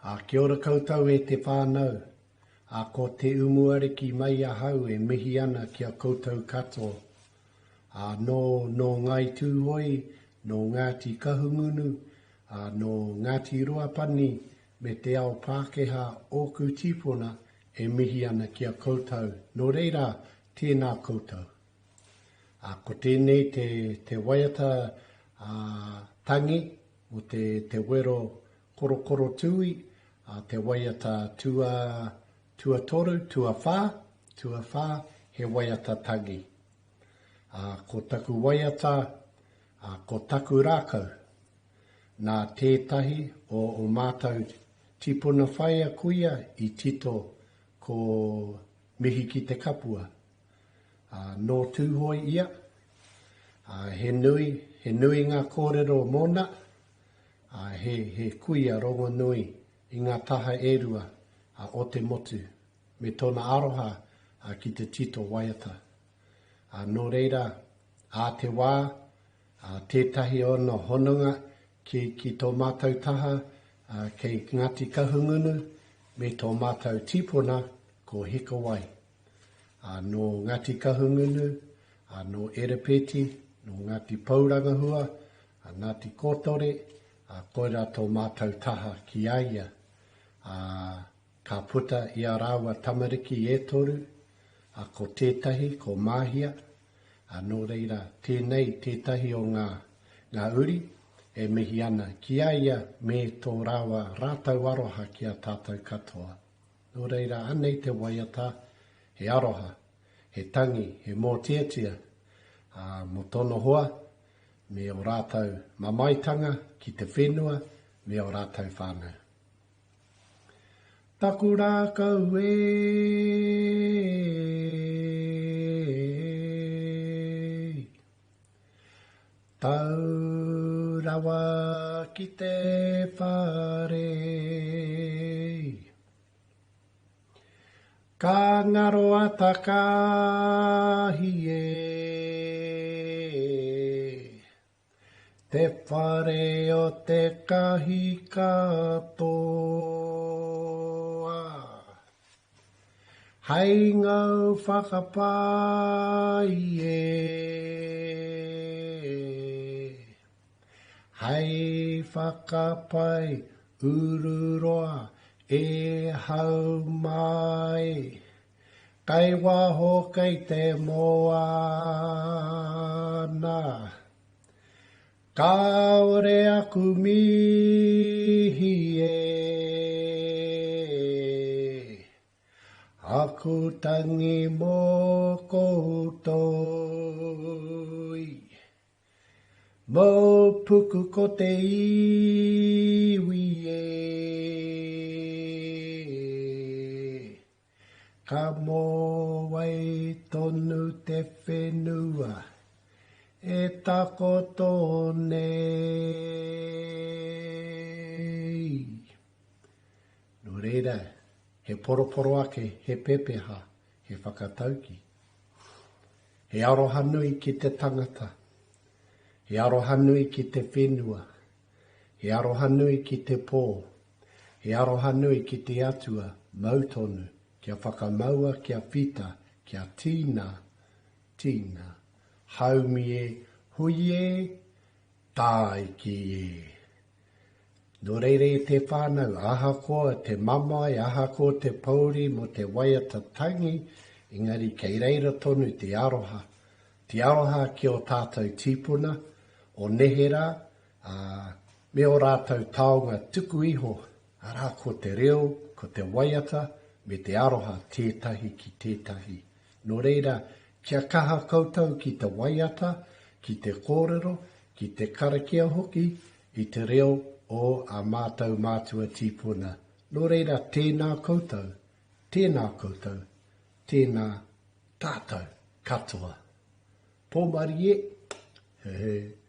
Ā, kia ora koutou e te whānau, ā, ko Te Umuariki mai ahau e mihi ana ki a koutou katoa. Ā, nō, nō Ngāi Tūhoe, nō Ngāti Kahungunu, ā, nō Ngāti Ruapani me te ao Pākehā ōku tīpuna e mihi ana ki a koutou, nō reira, tēnā koutou. Ā, ko tēnei te, te waiata, ā, tangi o te, te wero Korokoro Tūi, ā, te waiata tua, tuatoru, tuawhā, tuawhā, he waiata tangi. Ā, ko taku waiata, ā, ko taku rākau. Nā tētahi o o mātou tipuna whaea kuia i tito ko Mihi ki te Kapua. Ā, nō Tūhoe ia. Ā, he nui, he nui ngā kōrero mōna. Ā, he, he kuia rongonui i ngā taha e rua, ā, o te motu, me tōna aroha, ā, ki te tito waiata. Ā, nō reira, ā te wā, ā, tētahi ōna hononga ki, ki tō mātou taha, ā, kei Ngāti Kahungunu, me tō mātou tīpuna, ko Hikawai. Ā, nō Ngāti Kahungunu, ā, nō Erepeti, nō Ngāti Pourangahua, ā, Ngāti Kōtore, ā, koirā tō mātou taha ki a ia. Ā, ka puta i a rāua tamariki e toru, ā, ko tētahi ko Māhia, ā, nō reira, tēnei tētahi o ngā, ngā uri e mihi ana ki a ia me tō rāua rātou aroha ki a tātou katoa. Nō reira, anei te waiata, he aroha, he tangi, he mōteatea, ā, mō tōna hoa, me ō rātou mamaetanga ki te whenua me ō rātou whānau. Taku rākau e. Tau rawa ki te whare. Ka ngaro a Takahi e, Te whare o te kahikatoa. Hei ngau whakapai e, Hei whakapai Ururoa e hau mai, Kei waho kei te moana, Kāore aku mihi e, Aku tangi mō koutou i. Mō puku ko te iwi e. Ka mōwai tonu te whenua e takoto nei. Nō reira, he poroporo ake, he pepeha, he whakatauki. He aroha nui ki te tangata. He aroha nui ki te whenua. He aroha nui ki te pō. He aroha nui ki te Atua, mau tonu, kia whakamaua, kia whita, kia tīna, tīna. Haumi e, hui e, tāiki e. Nō reira e te whānau, ahakoa te mamae, ahakoa te pōuri mō te waiata tangi, engari kei reira tonu te aroha. Te aroha ki ō tātou tīpuna, o neherā, ā, me ō rātou taonga tuku iho, arā ko te reo, ko te waiata, me te aroha tētahi ki tētahi. Nō reira, kia kaha koutou ki te waiata, ki te kōrero, ki te karakia hoki, i te reo o a mātou mātua tīpuna. Nō reira, tēnā koutou, tēnā koutou, tēnā tātou katoa. Pōmarie, he he.